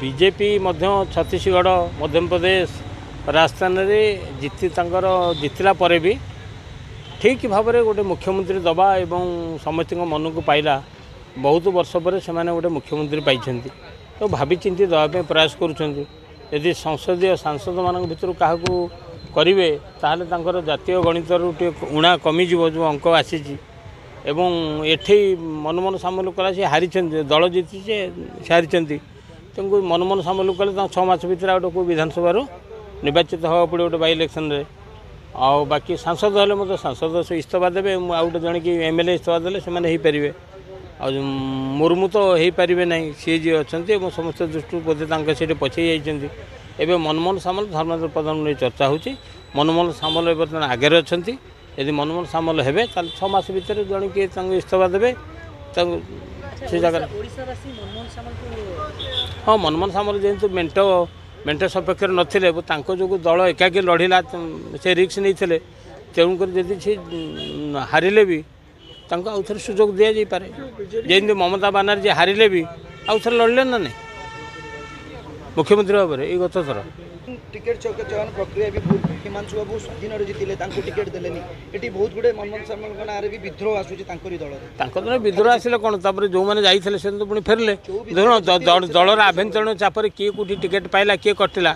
BJP ମଧ୍ୟ ଛତିଶଗଡ଼, ମଧ୍ୟପ୍ରଦେଶ, ରାଜସ୍ଥାନରେ ଜିତି ତାଙ୍କର ଜିତିଲା ପରେ ବି ଠିକ୍ ଭାବରେ ଗୋଟେ ମୁଖ୍ୟମନ୍ତ୍ରୀ ଦେବା ଏବଂ ସମସ୍ତଙ୍କ ମନକୁ ପାଇଲା। ବହୁତ ବର୍ଷ ପରେ ସେମାନେ ଗୋଟେ ମୁଖ୍ୟମନ୍ତ୍ରୀ ପାଇଛନ୍ତି, ତ ଭାବିଚିନ୍ତି ଦେବା ପାଇଁ ପ୍ରୟାସ କରୁଛନ୍ତି। ଯଦି ସଂସଦୀୟ ସାଂସଦମାନଙ୍କ ଭିତରୁ କାହାକୁ କରିବେ, ତାହେଲେ ତାଙ୍କର ଜାତୀୟ ଗଣିତରୁ ଟିକେ ଉଣା କମିଯିବ ଯେଉଁ ଅଙ୍କ ଆସିଛି। ଏବଂ ଏଠି ମନମୋହନ ସାମଲ କଲା, ସେ ହାରିଛନ୍ତି, ଦଳ ଜିତିଛି, ସେ ହାରିଛନ୍ତି। ତେଣୁ ମନମୋହନ ସାମଲ କଲେ ତାଙ୍କ 6 ମାସ ଭିତରେ ଆଉ ଗୋଟେ କେଉଁ ବିଧାନସଭାରୁ ନିର୍ବାଚିତ ହେବାକୁ ପଡ଼ିବ ଗୋଟେ ବାଇ ଇଲେକ୍ସନରେ। ଆଉ ବାକି ସାଂସଦ ହେଲେ ମଧ୍ୟ ସାଂସଦ ସେ ଇସ୍ତଫା ଦେବେ, ଆଉ ଗୋଟେ ଜଣେ କି ଏମ୍ ଏଲ୍ ଏ ଇସ୍ତଫା ଦେଲେ ସେମାନେ ହେଇପାରିବେ। ଆଉ ମୁର୍ମୁ ତ ହେଇପାରିବେ ନାହିଁ, ସିଏ ଯିଏ ଅଛନ୍ତି ଏବଂ ସମସ୍ତ ଦୃଷ୍ଟିରୁ ବୋଧେ ତାଙ୍କ ସେଇଠି ପଛେଇ ଯାଇଛନ୍ତି। ଏବେ ମନମୋହନ ସାମଲ, ଧର୍ମେନ୍ଦ୍ର ପ୍ରଧାନଙ୍କୁ ନେଇ ଚର୍ଚ୍ଚା ହେଉଛି। ମନମୋହନ ସାମଲ ଏବେ ବର୍ତ୍ତମାନ ଆଗରେ ଅଛନ୍ତି। ଯଦି ମନମୋହନ ସାମଲ ହେବେ, ତାହେଲେ 6 ମାସ ଭିତରେ ଜଣେ କିଏ ତାଙ୍କୁ ଇସ୍ତଫା ଦେବେ ତାଙ୍କୁ ସେ ଜାଗାରେ। ହଁ, ମନମୋହନ ସାମଲ ଯେହେତୁ ମେଣ୍ଟ ସପକ୍ଷରେ ନଥିଲେ, ତାଙ୍କ ଯୋଗୁଁ ଦଳ ଏକାକୀ ଲଢ଼ିଲା, ସେ ରିସ୍କ ନେଇଥିଲେ। ତେଣୁକରି ଯଦି ସେ ହାରିଲେ ବି ତାଙ୍କୁ ଆଉ ଥରେ ସୁଯୋଗ ଦିଆଯାଇପାରେ। ଯେମିତି ମମତା ବାନାର୍ଜୀ ହାରିଲେ ବି ଆଉ ଥରେ ଲଢ଼ିଲେ ନା ନାହିଁ ମୁଖ୍ୟମନ୍ତ୍ରୀ ଭାବରେ ଏଇ ଗତ ଥର। ଟିକେଟ୍ ଚୟନ ପ୍ରକ୍ରିୟା ବି ଭୁଲ। ହିମାଂଶୁ ବାବୁ ସ୍ୱାଧୀନରେ ଜିତିଲେ, ତାଙ୍କୁ ଟିକେଟ୍ ଦେଲେନି। ଏଠି ବହୁତ ଗୁଡ଼ିଏ ମନମୋହନ ସାମଲଙ୍କ ନାଁରେ ବି ବିଦ୍ରୋହ ଆସୁଛି ତାଙ୍କରି ଦଳରେ। ତାଙ୍କ ଦଳରେ ବିଦ୍ରୋହ ଆସିଲେ କ'ଣ, ତାପରେ ଯେଉଁମାନେ ଯାଇଥିଲେ ସେମାନେ ତ ପୁଣି ଫେରିଲେ। ଦଳର ଆଭ୍ୟନ୍ତରୀଣ ଚାପରେ କିଏ କେଉଁଠି ଟିକେଟ୍ ପାଇଲା, କିଏ କଟିଲା,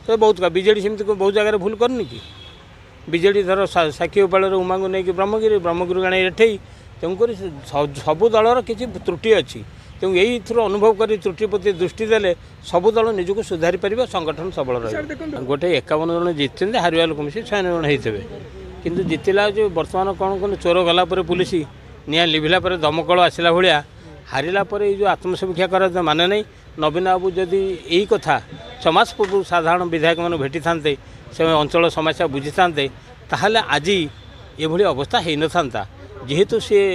ସେ ବହୁତ। ବିଜେଡ଼ି ସେମିତି ବହୁତ ଜାଗାରେ ଭୁଲ କରିନି କି? ବିଜେଡ଼ି ଧର ସାକ୍ଷୀଗୋପାଳରେ ଉମାଙ୍କୁ ନେଇକି ବ୍ରହ୍ମଗିରି, ବ୍ରହ୍ମଗିରି ଆଣି ଏଠେଇ। ତେଣୁକରି ସବୁ ଦଳର କିଛି ତ୍ରୁଟି ଅଛି। ତେଣୁ ଏଇଥିରୁ ଅନୁଭବ କରି ତ୍ରୁଟି ପ୍ରତି ଦୃଷ୍ଟି ଦେଲେ ସବୁ ଦଳ ନିଜକୁ ସୁଧାରି ପାରିବ, ସଂଗଠନ ସବଳ ରହିବ। ଗୋଟେ 51 ଜଣ ଜିତିଛନ୍ତି, ହାରିବା ଲୋକ ମିଶି 96 ଜଣ ହେଇଥିବେ। କିନ୍ତୁ ଜିତିଲା ଯେଉଁ ବର୍ତ୍ତମାନ କ'ଣ କ'ଣ ଚୋର ଗଲା ପରେ ପୁଲିସ, ନିଆଁ ଲିଭିଲା ପରେ ଦମକଳ ଆସିଲା ଭଳିଆ, ହାରିଲା ପରେ ଏଇ ଯେଉଁ ଆତ୍ମସମୀକ୍ଷା କରାଯାଏ ମାନେ ନାହିଁ। ନବୀନ ବାବୁ ଯଦି ଏଇ କଥା 6 ମାସ ପୂର୍ବରୁ ସାଧାରଣ ବିଧାୟକମାନଙ୍କୁ ଭେଟିଥାନ୍ତେ, ସେ ଅଞ୍ଚଳ ସମସ୍ୟା ବୁଝିଥାନ୍ତେ, ତାହେଲେ ଆଜି ଏଭଳି ଅବସ୍ଥା ହେଇନଥାନ୍ତା। ଯେହେତୁ ସିଏ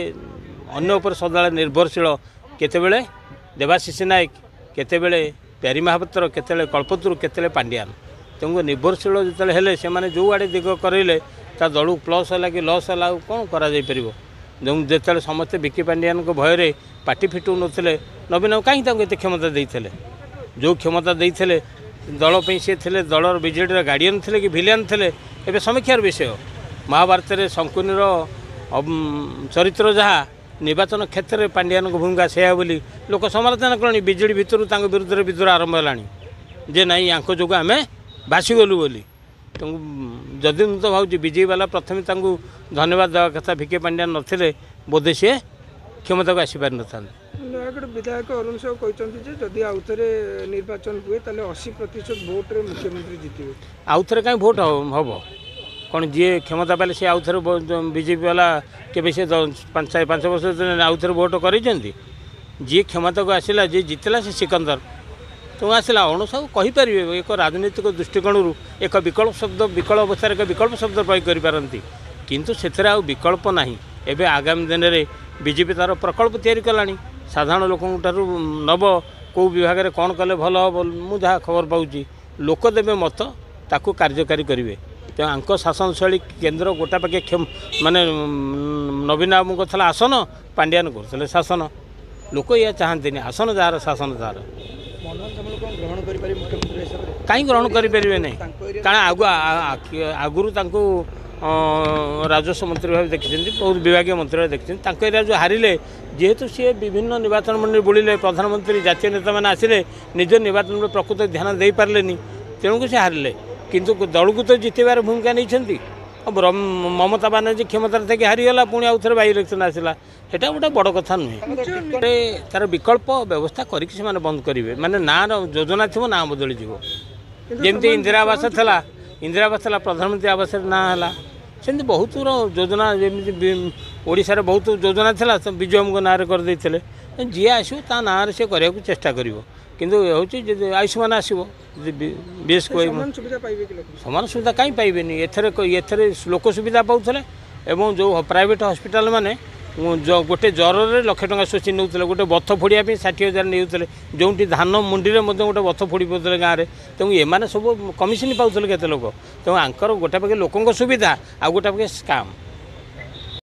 ଅନ୍ୟ ଉପରେ ସଦାବେଳେ ନିର୍ଭରଶୀଳ, କେତେବେଳେ ଦେବାଶିଷ ନାୟକ, କେତେବେଳେ ପ୍ୟାରୀ ମହାପାତ୍ର, କେତେବେଳେ କଳ୍ପତରୁ, କେତେବେଳେ ପାଣ୍ଡିଆନ, ତେଣୁ ନିର୍ଭରଶୀଳ ଯେତେବେଳେ ହେଲେ ସେମାନେ ଯେଉଁଆଡ଼େ ଦିଗ କରେଇଲେ ତା ଦଳକୁ ପ୍ଲସ୍ ହେଲା କି ଲସ୍ ହେଲା ଆଉ କ'ଣ କରାଯାଇପାରିବ? ଯେଉଁ ଯେତେବେଳେ ସମସ୍ତେ ଭିକି ପାଣ୍ଡିଆନଙ୍କ ଭୟରେ ପାଟି ଫିଟଉନଥିଲେ, ନବୀନ କାହିଁକି ତାଙ୍କୁ ଏତେ କ୍ଷମତା ଦେଇଥିଲେ? ଯେଉଁ କ୍ଷମତା ଦେଇଥିଲେ ଦଳ ପାଇଁ ସିଏ ଥିଲେ ଦଳର ବିଜେଡ଼ିର ଗାର୍ଡ଼ିଆନ୍ ଥିଲେ କି ଭିଲିଆନ୍ ଥିଲେ, ଏବେ ସମୀକ୍ଷାର ବିଷୟ। ମହାଭାରତରେ ଶଙ୍କୁନିର ଚରିତ୍ର ଯାହା, ନିର୍ବାଚନ କ୍ଷେତ୍ରରେ ପାଣ୍ଡିଆନଙ୍କ ଭୂମିକା ସେୟା ବୋଲି ଲୋକ ସମାଲୋଚନା କଲେଣି। ବିଜେଡ଼ି ଭିତରୁ ତାଙ୍କ ବିରୁଦ୍ଧରେ ବିଦ୍ରୋହ ଆରମ୍ଭ ହେଲାଣି ଯେ ନାଇଁ ୟାଙ୍କ ଯୋଗୁଁ ଆମେ ଭାସିଗଲୁ ବୋଲି। ତେଣୁ ଯଦି ମୁଁ ତ ଭାବୁଛି ବିଜେପି ବାଲା ପ୍ରଥମେ ତାଙ୍କୁ ଧନ୍ୟବାଦ ଦେବା କଥା, ଭିକେ ପାଣ୍ଡିଆନ ନଥିଲେ ବୋଧେ ସିଏ କ୍ଷମତାକୁ ଆସିପାରିନଥାନ୍ତେ। ନୟାଗଡ଼ ବିଧାୟକ ଅରୁଣ ସାହୁ କହିଛନ୍ତି ଯେ ଯଦି ଆଉ ଥରେ ନିର୍ବାଚନ ହୁଏ ତାହେଲେ 80% ଭୋଟରେ ମୁଖ୍ୟମନ୍ତ୍ରୀ ଜିତିବେ। ଆଉ ଥରେ କାହିଁ ଭୋଟ ହେବ? କ'ଣ ଯିଏ କ୍ଷମତା ପାଇଲେ ସେ ଆଉ ଥରେ? ବିଜେପି ବାଲା କେବେ ସେ 5 5 ବର୍ଷ ଆଉ ଥରେ ଭୋଟ କରିଛନ୍ତି? ଯିଏ କ୍ଷମତାକୁ ଆସିଲା, ଯିଏ ଜିତିଲା ସେ ସିକନ୍ଦର। ତେଣୁ ଆସିଲା ଅରୁଣ ସାହୁ କହିପାରିବେ ଏକ ରାଜନୈତିକ ଦୃଷ୍ଟିକୋଣରୁ ଏକ ବିକଳ୍ପ ଶବ୍ଦ, ବିକଳ ଅବସ୍ଥାରେ ଏକ ବିକଳ୍ପ ଶବ୍ଦ ପ୍ରୟୋଗ କରିପାରନ୍ତି, କିନ୍ତୁ ସେଥିରେ ଆଉ ବିକଳ୍ପ ନାହିଁ। ଏବେ ଆଗାମୀ ଦିନରେ ବିଜେପି ତା'ର ପ୍ରକଳ୍ପ ତିଆରି କଲାଣି, ସାଧାରଣ ଲୋକଙ୍କ ଠାରୁ ନେବ କେଉଁ ବିଭାଗରେ କ'ଣ କଲେ ଭଲ ହେବ। ମୁଁ ଯାହା ଖବର ପାଉଛି, ଲୋକ ଦେବେ ମତ, ତାକୁ କାର୍ଯ୍ୟକାରୀ କରିବେ। ତେଣୁ ଆଙ୍କ ଶାସନ ଶୈଳୀ କେନ୍ଦ୍ର ଗୋଟା ପାଖେ ମାନେ ନବୀନ ବାବୁଙ୍କ ଥିଲା ଆସନ, ପାଣ୍ଡିଆନ କରୁଥିଲେ ଶାସନ। ଲୋକ ଏଇଆ ଚାହାନ୍ତିନି, ଆସନ ଯାହାର ଶାସନ ତାହାର। କାହିଁ ଗ୍ରହଣ କରିପାରିବେ ନାହିଁ? କାରଣ ଆଗରୁ ତାଙ୍କୁ ରାଜସ୍ୱ ମନ୍ତ୍ରୀ ଭାବେ ଦେଖିଛନ୍ତି, ବହୁତ ବିଭାଗୀୟ ମନ୍ତ୍ରୀ ଭାବେ ଦେଖିଛନ୍ତି। ତାଙ୍କ ଏରିଆ ଯେଉଁ ହାରିଲେ, ଯେହେତୁ ସିଏ ବିଭିନ୍ନ ନିର୍ବାଚନ ମଣ୍ଡଳୀ ବୁଲିଲେ, ପ୍ରଧାନମନ୍ତ୍ରୀ ଜାତୀୟ ନେତାମାନେ ଆସିଲେ, ନିଜ ନିର୍ବାଚନ ପ୍ରକୃତ ଧ୍ୟାନ ଦେଇପାରିଲେନି, ତେଣୁକୁ ସେ ହାରିଲେ। କିନ୍ତୁ ଦଳକୁ ତ ଜିତିବାର ଭୂମିକା ନେଇଛନ୍ତି। ମମତା ବାନାର୍ଜୀ କ୍ଷମତାରେ ଥାଇକି ହାରିଗଲା, ପୁଣି ଆଉ ଥରେ ବାଇ ଇଲେକ୍ସନ୍ ଆସିଲା, ସେଇଟା ଗୋଟେ ବଡ଼ କଥା ନୁହେଁ। ତାର ବିକଳ୍ପ ବ୍ୟବସ୍ଥା କରିକି ସେମାନେ ବନ୍ଦ କରିବେ, ମାନେ ନାଁର ଯୋଜନା ଥିବ, ନାଁ ବଦଳିଯିବ। ଯେମିତି ଇନ୍ଦିରା ଆବାସ ଥିଲା, ଇନ୍ଦିରା ଆବାସ ଥିଲା, ପ୍ରଧାନମନ୍ତ୍ରୀ ଆବାସରେ ନାଁ ହେଲା, ସେମିତି ବହୁତ ଯୋଜନା, ଯେମିତି ଓଡ଼ିଶାରେ ବହୁତ ଯୋଜନା ଥିଲା ବିଜୁ ବାବୁଙ୍କ ନାଁରେ କରିଦେଇଥିଲେ। ଯିଏ ଆସିବ ତା ନାଁରେ ସିଏ କରିବାକୁ ଚେଷ୍ଟା କରିବ। କିନ୍ତୁ ହେଉଛି ଯଦି ଆୟୁଷ୍ମାନ ଆସିବ, ଯଦି ବିଏସ୍କେୱାଇ ସମାନ ସୁବିଧା କାହିଁ ପାଇବେନି? ଏଥିରେ ଲୋକ ସୁବିଧା ପାଉଥିଲେ ଏବଂ ଯେଉଁ ପ୍ରାଇଭେଟ୍ ହସ୍ପିଟାଲ ମାନେ ଗୋଟେ ଜ୍ୱରରେ ଲକ୍ଷେ ଟଙ୍କା ଶୋଷି ନେଉଥିଲେ, ଗୋଟେ ବଥ ଫୋଡ଼ିବା ପାଇଁ 60 ହଜାର ନେଉଥିଲେ, ଯେଉଁଠି ଧାନ ମୁଣ୍ଡିରେ ମଧ୍ୟ ଗୋଟେ ବଥ ଫୋଡ଼ି ପାଉଥିଲେ ଗାଁରେ। ତେଣୁ ଏମାନେ ସବୁ କମିଶନ ପାଉଥିଲେ କେତେ ଲୋକ। ତେଣୁ ଆଙ୍କର ଗୋଟେ ପାଖେ ଲୋକଙ୍କ ସୁବିଧା, ଆଉ ଗୋଟେ ପାଖେ ସ୍କାମ୍।